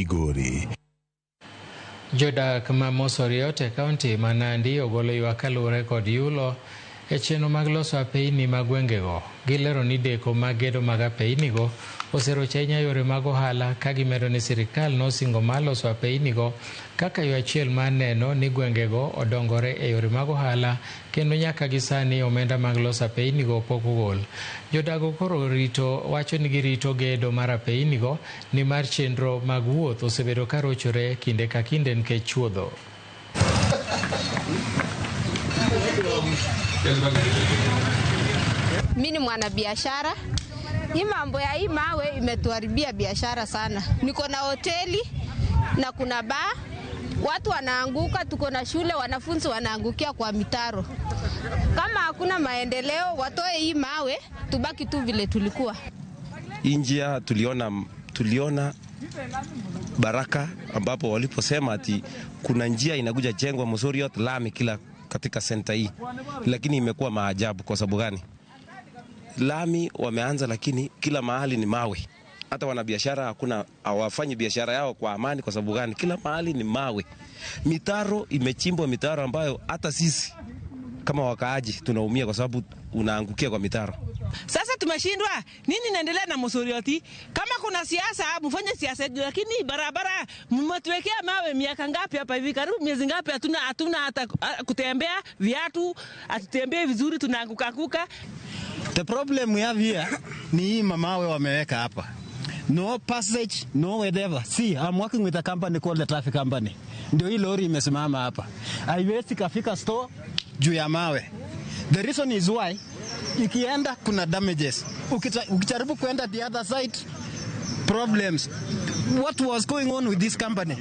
Migori. Jodak ma Mosoriot e kaunti ma Nandi ogolo ywak kaluwore kod yulo e chenro mag loso apeyni mag gwengego. Gilero ni deko mag gedo mag apeynigo oserocho ahinya yore mag ohala ka gimedo ni sirikal nosingo mar loso apeynigo kaka yo achiel mar neno ni gwengego odongore e yore mag ohala kendo nyaka gi sani omenda mag loso apeynigo pok ogol. Jodago koro rito wacho ni girito gedo mar apeynigo nimar chenro mag wuoth osebedo ka rochore kinde ka kinde nikech chuodho. Mi ni mwanabiashara. Hii mambo ya hii mawe imetuharibia biashara sana. Niko na hoteli na kuna baa, watu wanaanguka, tuko na shule, wanafunzi wanaangukia kwa mitaro. Kama hakuna maendeleo, watoe hii mawe, tubaki tu vile tulikuwa. Hii njia tuliona baraka ambapo waliposema ati kuna njia inakuja jengwa Mosoriot lami kila katika senta hii, lakini imekuwa maajabu. Kwa sababu gani? Lami wameanza, lakini kila mahali ni mawe. Hata wanabiashara hakuna, hawafanyi biashara yao kwa amani. Kwa sababu gani? Kila mahali ni mawe. Mitaro imechimbwa, mitaro ambayo hata sisi kama wakaaji tunaumia kwa sababu unaangukia kwa mitaro. Sasa tumeshindwa nini inaendelea na Mosoriot? Kama kuna siasa mfanye siasa, lakini barabara mmetuwekea mawe miaka ngapi hapa hivi? Karibu miezi ngapi hatuna hata kutembea, viatu hatutembei vizuri, tunaanguka anguka. The problem we have here ni hii mamawe wameweka hapa. No passage, no whatever. See, I'm working with a company called the traffic company. Ndio hii lori imesimama hapa. Haiwezi kafika store juu ya mawe. The reason is why ikienda kuna damages. Ukijaribu kuenda the other side, problems. What was going on with this company?